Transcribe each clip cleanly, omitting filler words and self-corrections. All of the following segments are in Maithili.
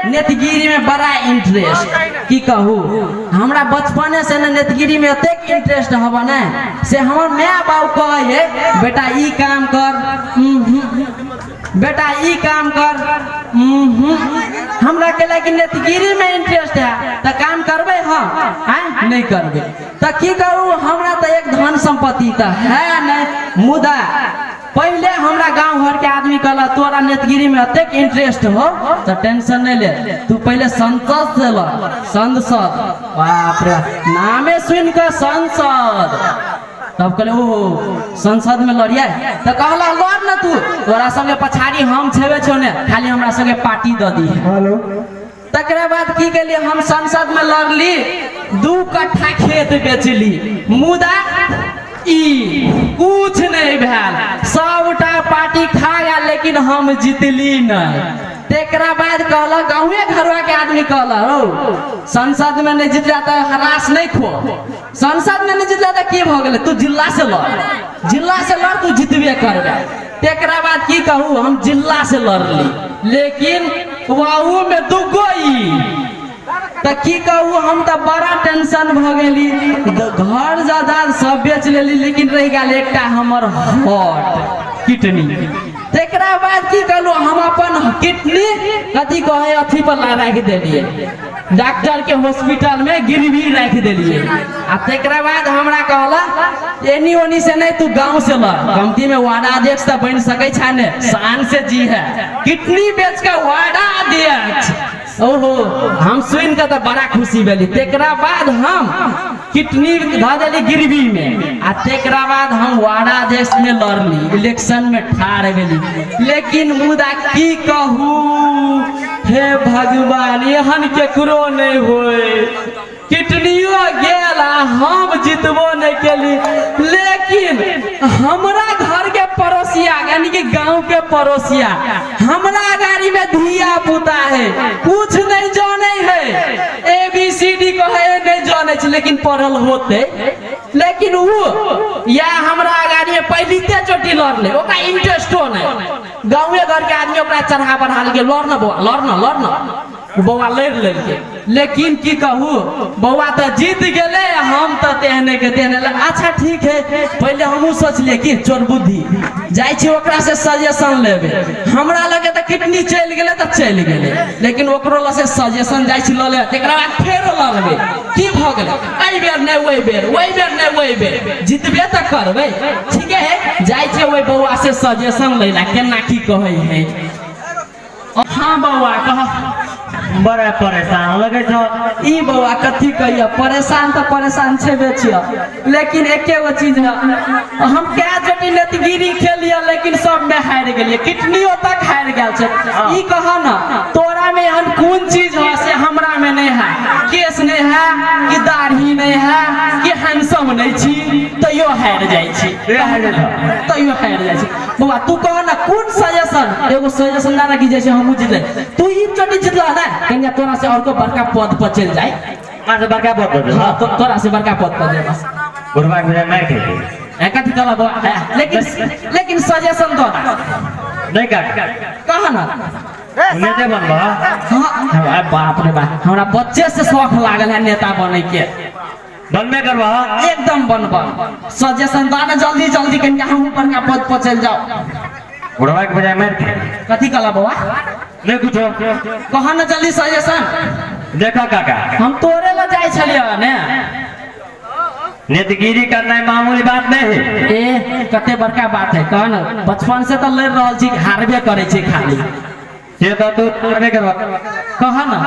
नेतगिरी में बड़ा इंटरेस्ट। की कहू, हमरा बचपने से ने नेतगिरी में एतेक इंटरेस्ट हब ने से हमर my बाप कहै है, बेटा ई काम कर, बेटा ई काम कर। हमरा के कि नेतगिरी में इंटरेस्ट है तऽ काम करबै हम? आँय, नहीं करबै। तऽ की कहू, हमरा तऽ एक धन संपत्ति तऽ है नहीं, मुदा पहले हमरा गांव घर के आदमी कहला, तोरा नेतगिरी में एतेक इंटरेस्ट हो तऽ टेंशन नहीं ले, तू पहले संसद से लड़। संसद, बाप रे, नामे सुन के संसद। तब कहले, ओ संसद में लड़िए? तऽ कहला, लड़ ना तू, तोरा संगे पछाड़ी हम छेबे छौ ने, खाली हमरा संगे पार्टी दऽ दी। हेलो। तकरा बाद की केलिए, हम संसद में लड़ली, 2 कट्ठा खेत बेचली, मुदा ई कुछ नहीं भेल, सबटा पार्टी खा गेल, लेकिन हम जीतली नहीं। तेकरा बाद कहलक, गाँवे घरवा के आदमी कहलक, ओ संसद में नहीं जीतला तऽ हरास नहीं खो, संसद में नहीं जीतला तऽ की भऽ गेलै, तू जिला से लड़, जिला से लड़, तू जीतबे करबे। तेकरा बाद की कहू, हम जिला से लड़ली, लेकिन वहू में दुगो ई। तऽ की कहू, हम तऽ बड़ा टेंशन भऽ गेली। घर जायदाद सब बेच लेली, लेकिन रहि गेल एकटा हमर हॉट किडनी। तेकरा बाद की कहलू, हम अपन किडनी कथी कहे अथी पर राखि देलियै, डॉक्टर के हॉस्पिटल में गिरवी राखि देलियै। आ तेकरा बाद हमरा कहला, एनी ओनी से नहीं, तू गांव से लड़, कमती में वार्डा अध्यक्ष तऽ बनि सकै छै ने, शान से जी है। किडनी बेच के वार्डा अध्यक्ष, ओहो, हम सुन के तऽ बड़ा खुशी भेली। तेकरा बाद हम किडनी धऽ देली गिरवी में, आ तेकरा बाद हम वार्डा अध्यक्ष में लड़ली, इलेक्शन में ठाढ़ भेली, लेकिन मुदा की कहू, हे भगवान, एहन केकरो नहीं होय, किडनियो गेल आ हम जितबो नहीं केली। लेकिन हमरा घर के पड़ोसिया, यानी कि गांव के पड़ोसिया, हमरा गाड़ी में धिया पुता है, कुछ नहीं जाने है, ए बी सी डी कहे नहीं जाने छै, लेकिन पढ़ल होते, लेकिन वो या हमरा गाड़ी में पहिलिते चोटी लड़ले, ओकरा इंटरेस्टो नहीं। गाँवे घर के आदमी ओकरा चढ़ा बढ़ा के, लड़ न बौआ, लड़ न, लड़ न बौआ, लड़ि लेलकै। लेकिन की कहू, बौआ तऽ जीत गेलै, हम तऽ तेहने के तेहने। अच्छा ठीक है, पहिले हमहूँ सोचलियै कि चोर बुद्धि जाइ छी ओकरा से सजेशन लेबै, हमरा लगे तऽ किडनी चलि गेलै तऽ चलि गेलै, लेकिन ओकरो लग से सजेशन जाइ छी लऽ ले, तकरा बाद फेरो लड़बै। की भऽ गेलै, एहि बेर नहि ओहि बेर, ओहि बेर नहि ओहि बेर, जीतबे तऽ करबै। ठीके है, जाइ छियै ओहि बौआ से सजेशन लै ला, केना की कहै है। हाँ बौआ, कह। बड़ा परेशान लगे छौ। ई बौआ, कथी कहिए, परेशान तऽ परेशान छेबे छियै, लेकिन एके गो चीज है, हम कै चोटी नेतगिरी खेलियै, लेकिन सब में हारि गेलियै, किडनियो तक हारि गेल छै। ई कह न, तोरा में एहन कोन चीज है से हमरा में नहीं है? केस नहीं है कि दाढ़ी नहीं है कि हैंडसम नहीं छी, तैयो हारि जाइ छी। तैयो हारि जाइ छी। बौआ, तू कह ना, कोन सजेशन, एगो सजेशन ना कि जैसे हमहूँ जीतले, तू ई चोटी जीतला ना, कनिया तोरा से और को बड़का पद पर चलि जाए। हमरा से बड़का पद पर? हाँ, तोरा से बड़का पद पर जाए बस। बुढ़वा के मार खेतै। ए, कथी कहला बौआ? ए, लेकिन लेकिन सजेशन दो ना। नहीं काट। कह ना। नेते बनबा? हाँ, अरे बाप रे बाप, हमरा बच्चे से शौक लागल है नेता बने के। बनबे करबा? एकदम बनबा। सजेशन दो ना जल्दी जल्दी, कनिया हमहूँ बड़का पद पर चलि जाओ। बुढ़वा के बजाय मार खेतै। कथी कहला बौआ? नहीं कुछो। कह ना जल्दी सजेशन। देखा काका। हम तोरे लग जाइ छलियै ने। नेतगिरी करना मामूली बात नहीं है। ए, कते बड़का बात है, कह न। बचपन से तऽ लड़ि रहल छी, हारबे करै छी खाली। से तो तू करबे करबा। कह न।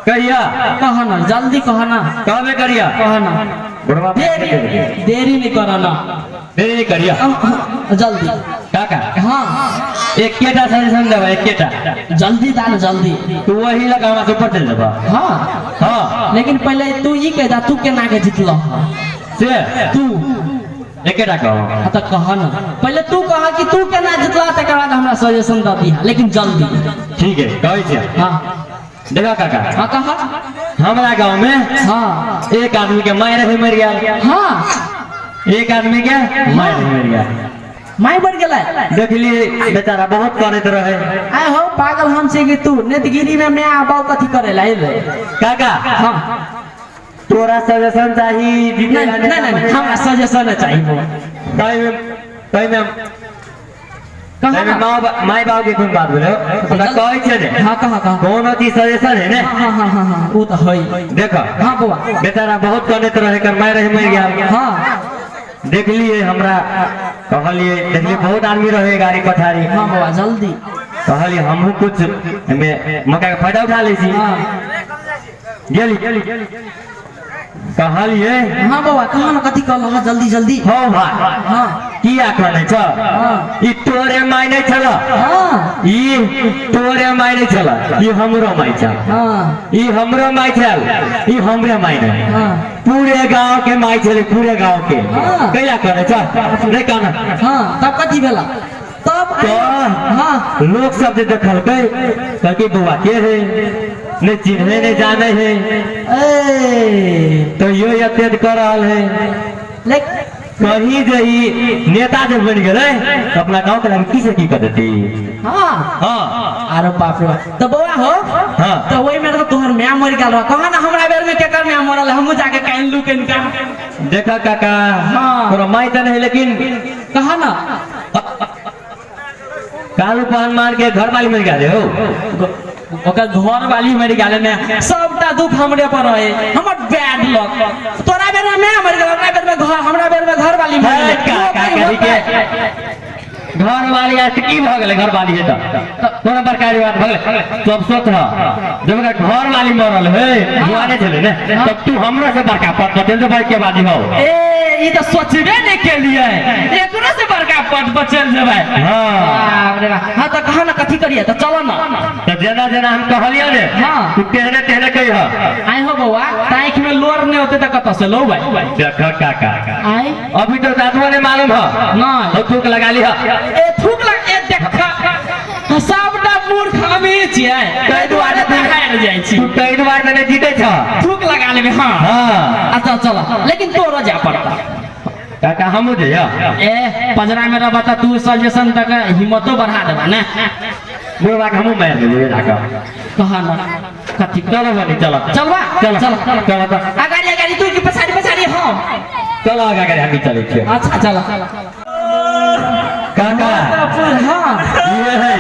कहिया? कह न, जल्दी कह न। कहबे करिया। कह न। बुढ़वा देरी देरी नहीं कर न। देरी नहीं करिया। जल्दी। काका। हाँ। एकेटा सजेशन देबा, एकेटा। जल्दी दा न, जल्दी। तू वही लगा हमरा से ऊपर चल जेबा। हाँ। हाँ। लेकिन पहले तू ई कह दा, तू केना के जीतल? से तू एकेटा कहो। हाँ, तऽ कह न, पहले तू कह कि तू केना जीतला, तकर बाद हमरा सजेशन दऽ दिहा, लेकिन जल्दी। ठीक है, कहै छियै। हाँ। देखा काका। हाँ, कह। हमरा गांव में एक आदमी के माय रहे मर गया। एक आदमी के माय रहे मर गया। माय मर गेलै। देखलिए बेचारा बहुत कनैत रहे। आय हो पागल, हम से कि तू नेतगिरी में मैं आबाव कथी करे ला एलै? काका, हाँ। तोरा सजेशन चाही जीते? नहीं नहीं नहीं, हमरा सजेशन नहीं चाहिए बौआ। तई तई में कहाँ तई में ना? माय बाप के कोन बात भेलो, हमरा कहै छै ने। हाँ, कहाँ कहाँ? कोनो चीज सजेशन है ने। हाँ हाँ हाँ हाँ, वो तो है। देखो। हाँ बौआ। बेचारा बहुत कनैत रहे, कर माय रहे, मर गया। देखलिए, हमरा कहलिए, देखलिए बहुत आदमी रहे गाड़ी पछाड़ी। हाँ बौआ, जल्दी। कहलिए हमहूँ कुछ एमे मौका के फायदा उठा लै छी। गेली, कहलिए। हाँ बौआ, कहाँ ना, कथी कहल? हाँ, जल्दी जल्दी। हो भाई। किया कनै छ? ई तोरे माय नहि छल। ई तोरे माय नहि छल, ई हमरो माय छल। ई हमरो माय छल, ई हमरे माय नहि, पूरे गांव के माय छलै, पूरे गांव के। कैला कनै छ? नहि कहना। हाँ, तब कथी भेला तब? तो लोग सब जे देखलकै, कहलकै बौआ के है, नहि चिन्हे नहि जाने है। ए। तो यो एते कऽ रहल है। लेकिन कहीं जे ई नेता जे बनि गेलै तऽ अपना गाँव के की से की कर देती। अरे बाप रे बाप, तो बौआ हो। तो वही में तो तोहर माय मर गेल रह, कहा ना हमरा बेर में केकर माय मरल, हमहूँ जाके कान लू कनिका। देखा काका। तोरा माय तऽ नहीं, लेकिन कहा ना। कालू पहलवान के घर वाली मर गेलै हो। ओकर घर वाली मर गेल ने, सबटा दुख हमरे पर रहे, हमर बैड लक। तोरा बेर में माय मर गेल, हमरा बेर में घर, हमरा बेर में घर वाली मर गेल। काका कही के घर वाली आज की भऽ गेलै? घर वाली है तऽ कोनो बड़का बात भऽ गेलै? तब सोच रह, जब ओकर घर वाली मरल है, जुआने छलै ने, तब तू हमरा से बड़का पद पर चलि जेबै के बाजी हौ। ए, ई तऽ सोचबे नहि केलियै, एकरो से बड़का पद पर चलि जेबै। बाप रे बाप। हाँ, तऽ कहा ना कथी करिए, तऽ चलो ना। तऽ जेना जेना हम कहलियै ने, तू तेहने तेहने कहिह। आइ हो बौआ, ताँखि में लोर नहि होते तऽ कतऽ से लौबै? देख काका। आइ। अभी तो दादुआ नहीं मालूम है। नहीं। तो थूक लगा लिह। ए, थूक लग, ए देख, सबटा मूर्ख हमही छियै, ताहि दुआरे तऽ हारि जाइ छी। तू ताहि दुआरे नहि जीते छ। थूक लगा लेबै, हाँ। अच्छा चल, लेकिन तोरो जाय पड़ता। काका, हमहूँ जइया। ए, पजरा में रहबा तऽ तू सजेशन तक हिम्मतो बढ़ा देबा ने। बुढ़वा के हमहूँ मारि देबै जाकऽ। कहा ना कथी? चलो बनी, चलो। चलबा? चलो। चल। चलो तऽ। अगाड़ी अगाड़ी तू कि पछाड़ी पछाड़ी हम? चलो, आगा गाड़ी हम चलै छियै। अच्छा, चल। काका। ये है,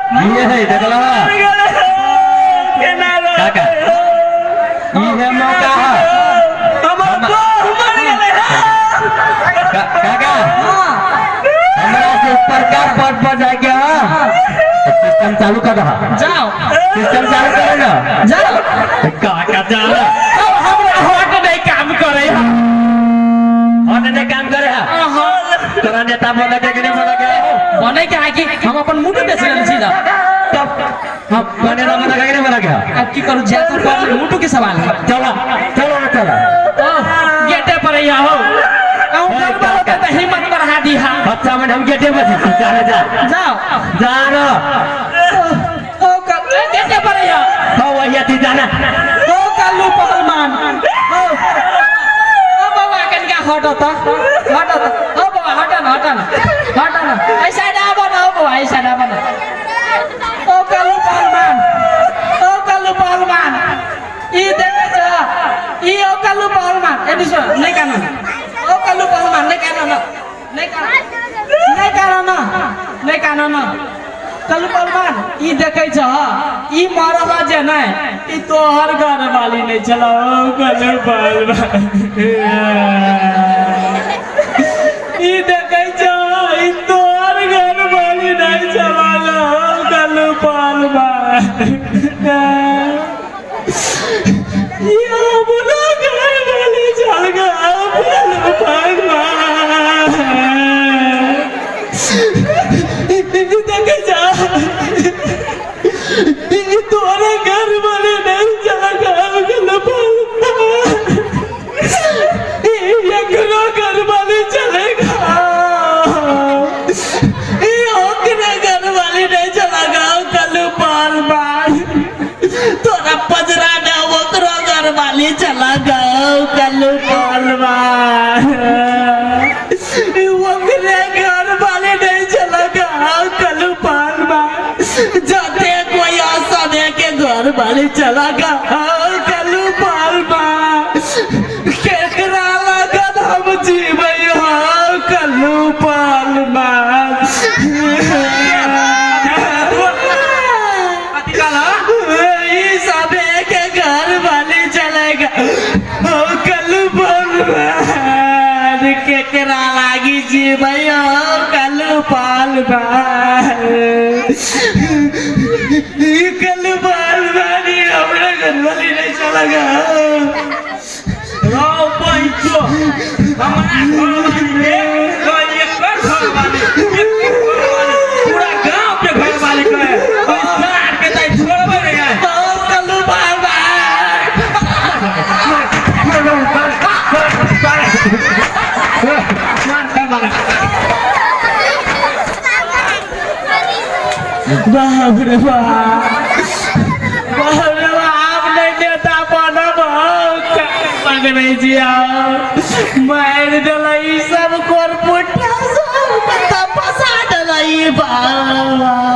ये है, देखला काका, ई है मौका है। काका, हमरा से ऊपर का पद पर जाके सिस्टम चालू कर रहा। जाओ। सिस्टम चालू करे ना। जाओ। काका, जाना। अब हमरा हट नहीं काम करे। हट नहीं काम करे है? तोरा नेता बने के कि नहीं बने के? बने के है कि हम अपन मुंह बेच रहल छी ना। तब हम बने ना, बने के कि नहीं बने के? अब की करू, जात पर मुंह के सवाल है। चलो चलो ना, चलो। ओ, गेटे पर ही हो, कहूं गड़बड़ होते तो हिम्मत बढ़ा दी। हाँ। बच्चा में हम गेटे पर छी, जा जा। जाओ। जा ना। ओ कर गेटे पर ही हो। हाँ, वही अथी, जाना। ओ कल्लू पहलवान, ओ ओ बाबा, कनिका हटो त, हटो त। ओ बाबा, हटो न, हटो न, हटो न, एहि साइड आबो न। ओ बाबा, एहि साइड आबो न। ओ कल्लू पहलवान, ओ कल्लू पहलवान, ई देखै छ, ई ओ कल्लू पहलवान, एनी सुन, नहि कानू। ओ कल्लू पहलवान, नहि कानू न, नहि कानू, नहि कानू न, नहि कानू न। कल्लू पहलवान, ई देखै छ, ई मरल जे नहि, ई तोहर घर वाली नहि छल। ओ कल्लू पहलवान, ई देखै छ, ई तोहर घर वाली नहि छल। ओ कल्लू पहलवान, ई अपना घर वाली छल ग, कल्लू पहलवान। ई देखै छ, ई तोरा घर वाले नहीं चला कल्लू पहलवान। ई एकरो घर वाले चलेगा, ई ओकरे घर वाले नहीं चला कल्लू पहलवान। तोरा पजरा ने ओकरो घर वाली चला गयो कल्लू पहलवान, ई ओकरे घर। जते कोई सबे के घर वाली चला गा कलू पालमा केकरा लगन हम जीबै हो कलू पालमा। ई सबे के घर वाली चलेगा हो कलू पालमा, केकरा लागी जीबै हो कलू पालमा। ई कलू पालमा नी हमरा घर वाली नहीं चलेगा। रौ पैचो, हमरा घरवाली के तो एकर घरवाली, एकर घरवाली, पूरा गांव के घरवाली कहे। ओइ सार के ताई छोड़बे नहीं है। हो कलू पालमा। बाप रे बाप, बाप रे बाप, नहीं नेता बनब पकड़ै छियै, मारि देलै ई सब कोरपुटा सब कतऽ फंसा देलै ई बाप।